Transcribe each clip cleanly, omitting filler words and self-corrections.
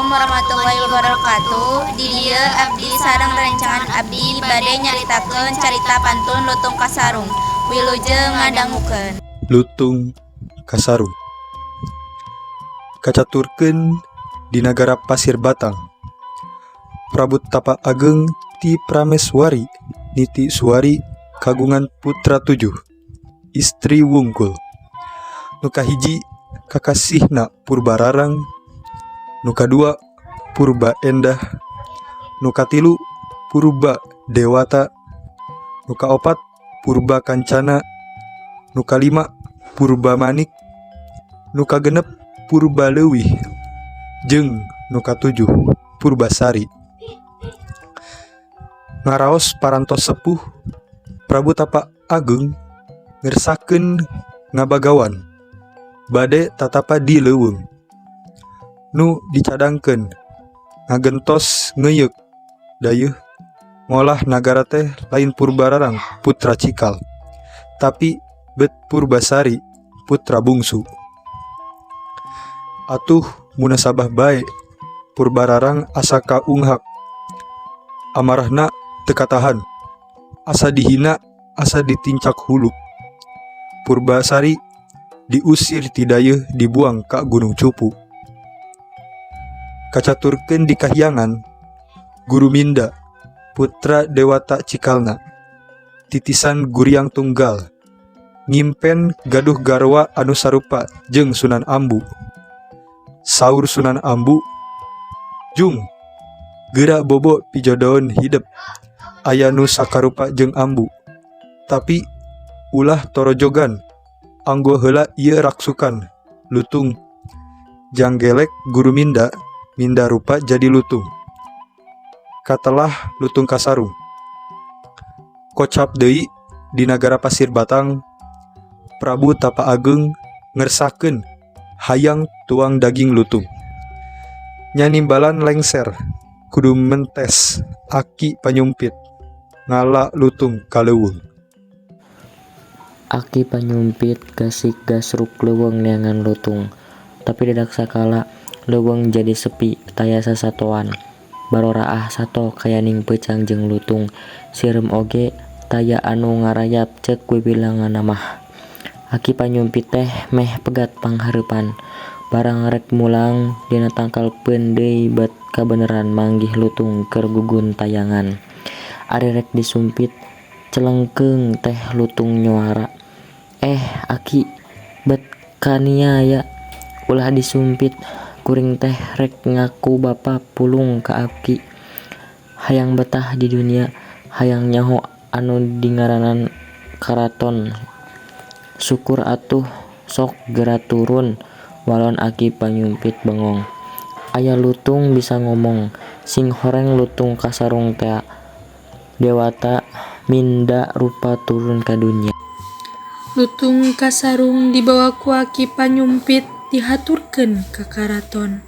Assalamualaikum warahmatullahi wabarakatuh. Di dieu abdi sareng rerencangan abdi bade nyaritakeun carita pantun Lutung Kasarung. Wilujeng ngadangukeun. Lutung Kasarung. Kacaturkeun di nagara Pasir Batang, Prabu Tapa Ageng ti Prameswari Niti Suwari kagungan putra tujuh, istri wungkul. Nu kahiji kakasihna Purbararang, nu kadua Purba Endah, nu katilu Purba Dewata, nu kaopat Purba Kancana, nu kalima Purba Manik, nu kagenep Purba Leuwih, jeung nu katujuh Purbasari. Ngaraos parantos sepuh, Prabu Tapa Ageng ngersakeun ngabagawan bade tatapa di leuweung. Nu dicadangkeun ngagentos ngeuyeuk dayeuh ngolah nagara teh lain Purbararang putra cikal, tapi bet Purbasari putra bungsu. Atuh munasabah bae Purbararang asa kaunghak, amarahna teu katahan, asa dihina, asa ditincak hulu. Purbasari diusir ti dayeuh, dibuang ka Gunung Cupu. Kacaturkeun di kahyangan, Guruminda putra Dewata Cikalna titisan Guriang Tunggal ngimpen gaduh garwa anu sarupa jeung Sunan Ambu. Saur Sunan Ambu, "Jung, geura bobo pijodoeun hidep, aya nu sakarupa jeung Ambu. Tapi ulah torojogan, anggo heula ieu raksukan lutung." Janggelek Guruminda minda rupa jadi lutung. Katelah Lutung Kasarung. Kocap deui di nagara Pasir Batang, Prabu Tapa Ageng ngersakeun hayang tuang daging lutung. Nya nimbalan lengser kudu mentes Aki Panyumpit ngala lutung ka leuweung. Aki Panyumpit gasik gasruk leuweung neangan lutung. Tapi dadak sakala leuweung jadi sepi, taya sasatoan. Baroraah sato kayaning peucang jeung lutung. Sireum oge taya anu ngarayap ceuk bibilanganna mah. Aki Panyumpit teh meh pegat panghareupan. Barang rek mulang dina tangkal peundeuy bet kabeneran manggih lutung keur guguntayangan. Ari rek disumpit, celengkeung teh lutung nyuara, "Eh, Aki, bet kaniaya, ulah disumpit, kuring teh rek ngaku bapa pulung ka Aki. Hayang betah di dunya, hayang nyaho anu dingaranan karaton." "Syukur atuh, sok geura turun," walon Aki Panyumpit bengong. Aya lutung bisa ngomong, singhoreng Lutung Kasarung tea. Dewata minda rupa turun ka dunya. Lutung Kasarung dibawa ku Aki Panyumpit dihaturkeun ka karaton.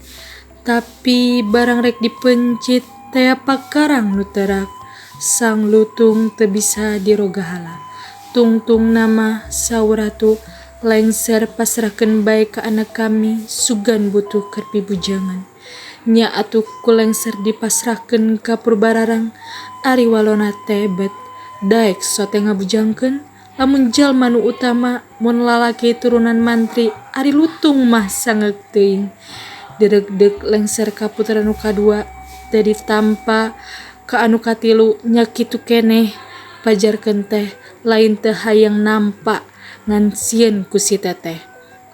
Tapi barang rek dipencit taya pakarang nu terak. Sang lutung teu bisa dirogahala. "Tungtungna mah," saur ratu, "lengser pasrahkeun bae ka anak kami, sugan butuh keur pibujangan." Nya atuh ku lengser dipasrahkeun ka Purbararang. Ari walona teh bet daek sote ngabujangkeun lamun jalma nu utama mun lalaki turunan mantri, ari lutung mah sangeuk teuing. Dereugdeug lengser ka putra nu kadua, teu ditampa, ka anu katilu nya kitu keneh. Pajarkeun teh lain teu hayang nampa, ngan sieun ku si teteh.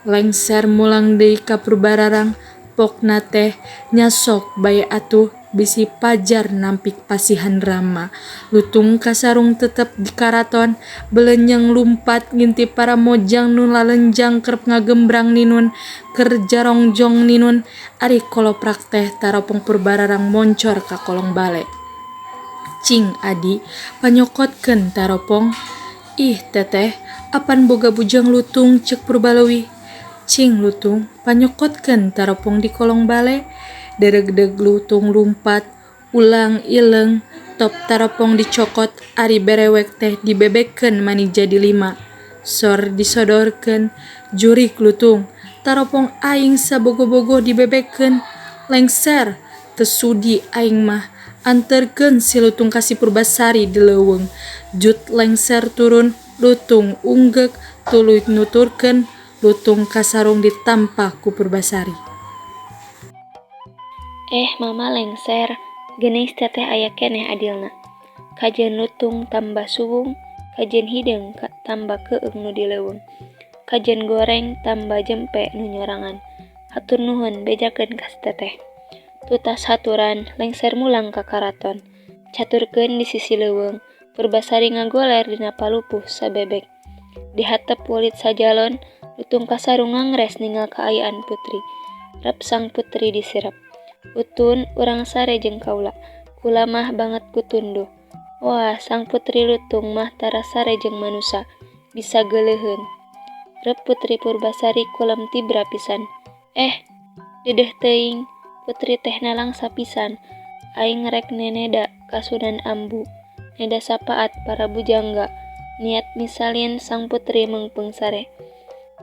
Lengser mulang deui ka Purbararang, pokna teh nya sok bae atuh, bisi pajar nampik pasihan rama. Lutung Kasarung tetep di karaton, belenyeng lumpat ngintip para mojang nu lalenjang kerep ngagembrang ninun, keur jarongjong ninun. Ari koloprak teh taropong Purbararang moncor ka kolong bale. "Cing, Adi, panyokotkeun taropong." "Ih, Teteh, apan boga bujang lutung," ceuk Purbaleuwih. "Cing, Lutung, panyokotkeun taropong di kolong bale." Dereugdeug lutung lumpat, ulang ileung, top taropong dicokot, ari berewek teh dibebekeun mani jadi lima. Sor disodorkeun. "Jurig, Lutung, taropong aing sabogoh-bogoh dibebekeun." Lengser, teu sudi aing mah, anterkeun si lutung ka si Purbasari di leuweung. Jut lengser turun, lutung unggeuk tuluy nuturkeun lutung kasarung ditampa ku Purbasari. Eh, mama lengser, geuning si teteh aya keneh adilna. Kajeun lutung tambah suwung, kajeun hideung tambah keueung nu di leuweung. Kajeun goreng tambah jempe nu nyorangan. Hatur nuhun bejakeun ka si teteh. Tutas haturan, lengser mulang ka karaton. Caturkeun di sisi leuweung, Purbasari ngagoler dina palupuh sabebek. Di hatep welit sajalon, lutung kasarung ngangres ningal kaayaan putri. Rep sang putri disirep. Utun, urang sare jeung kaula. Kula mah banget kutunduh. Wah, sang putri lutung mah tara sare jeung manusa, bisa geuleuheun. Rep putri Purbasari kulem tibra pisan. Eh, deudeuh teuing, putri teh nalangsa pisan. Aing rek neneda ka Sunan Ambu, neda sapaat para bujangga. Niat misalin sang putri meungpeung sare.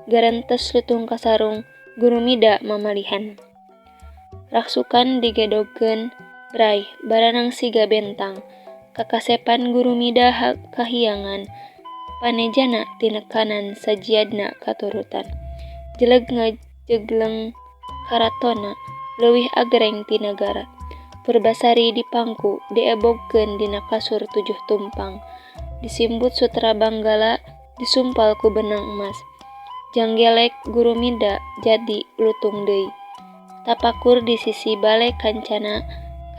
Garentes lutung kasarung, gurumida mamalihan. Raksukan digedogkeun, bray, baranang siga bentang. Kakasepan Gurumida kahiyangan, panejana tinekanan sajiadna katurutan. Jeleg ngajegleng karatonna, leuwih agreng ti nagara. Purbasari dipangku, diebogkeun dina kasur tujuh tumpang. Disimbut sutra banggala, disumpal ku benang emas. Janggelek Gurumida jadi lutung deui. Tapakur di sisi bale kancana,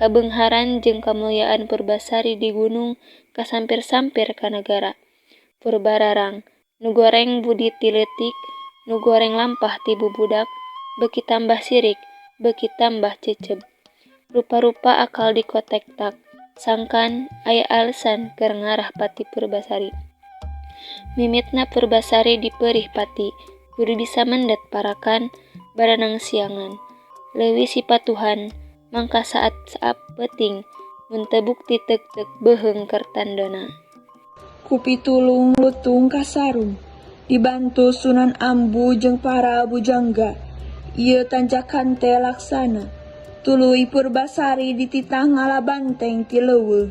kabeungharan jeung kamulyaan Purbasari di gunung kasampir-sampir ka nagara. Purbararang, nu goreng budi ti leutik, nu goreng lampah ti bubudak, beuki tambah sirik, beuki tambah ceuceub. Rupa-rupa akal dikotektak, sangkan aya alesan keur ngarah pati Purbasari. Mimitna Purbasari dipeurih pati, kudu bisa mendet parakan, baranang siangan. Leuwih sipatuhan, mangka saat saapeuting, mun teu bukti teuk-teuk beuheung keur tandona. Ku pitulung lutung kasarung, dibantu Sunan Ambu jeung para bujangga, ieu tanjakan teh laksana. Tuluy Purbasari dititah ngala banteng ti leuweung.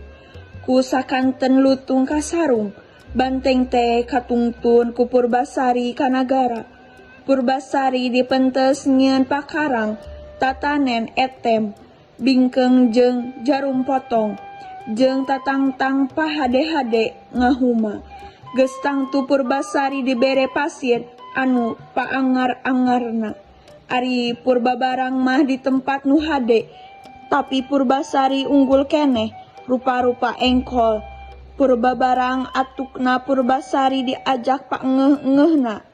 Ku sakanten lutung kasarung, banteng teh katungtun ku Purbasari ka nagara. Purbasari dipentes nyieun pakarang, tatanen etem, bingkeung jeung jarum potong, jeung tatangtang pahade-hade ngahuma. Geus tangtu Purbasari dibere pasir anu paangar-angarna. Ari Purbabarang mah di tempat nu hade, tapi Purbasari unggul keneh, rupa-rupa engkol. Purbabarang atukna Purbasari diajak paengeuh-engeuhna.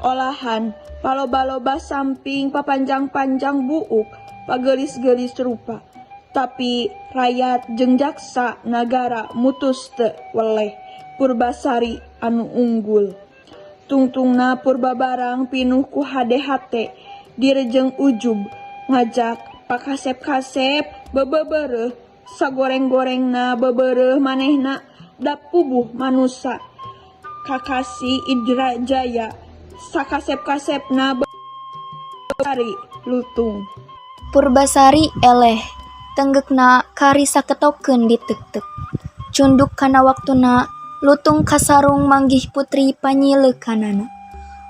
Olahan, paloba-loba samping papanjang-panjang buuk, pageulis-geulis rupa. Tapi rayat jeung jaksa nagara mutus teu weleh Purbasari anu unggul. Tungtungna Purbabarang pinuh ku hade hate, direjeng ujub, ngajak pakasep-kasep bebebereuh, sagoreng-gorengna bebereuh manehna da puguh manusa. Kakasih Indrajaya sakasep-kasepna Purbasari lutung. Purbasari eleh, tenggeukna kari saketokeun diteukteuk. Cunduk kana waktuna, lutung kasarung manggih putri panyileukanana.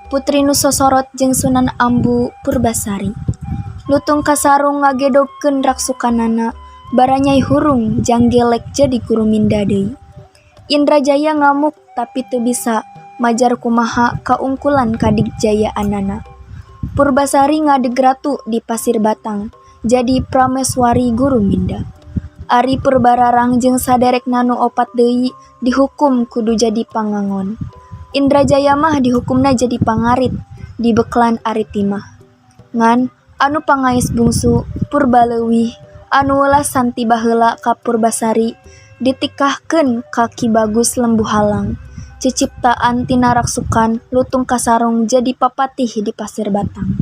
Putri nu sosorot jeung Sunan Ambu Purbasari. Lutung Kasarung ngagedogkeun raksukanana baranyai hurung janggelek jadi Guruminda deui. Indrajaya ngamuk tapi teu bisa majar kumaha kaungkulan kadigjayaanana. Purbasari ngadeg ratu di Pasir Batang jadi Prameswari Guruminda. Ari Purbararang jeung saderekna nu opat deui dihukum kudu jadi pangangon. Indrajaya mah dihukumna jadi pangarit dibeklan arit timah. Ngan anu pangais bungsu Purbaleuwih anu welasan ti baheula ka Purbasari ditikahkeun ka Ki Bagus Lembuhalang. Ciciptaan tina raksukan Lutung Kasarung jadi papatih di Pasir Batang.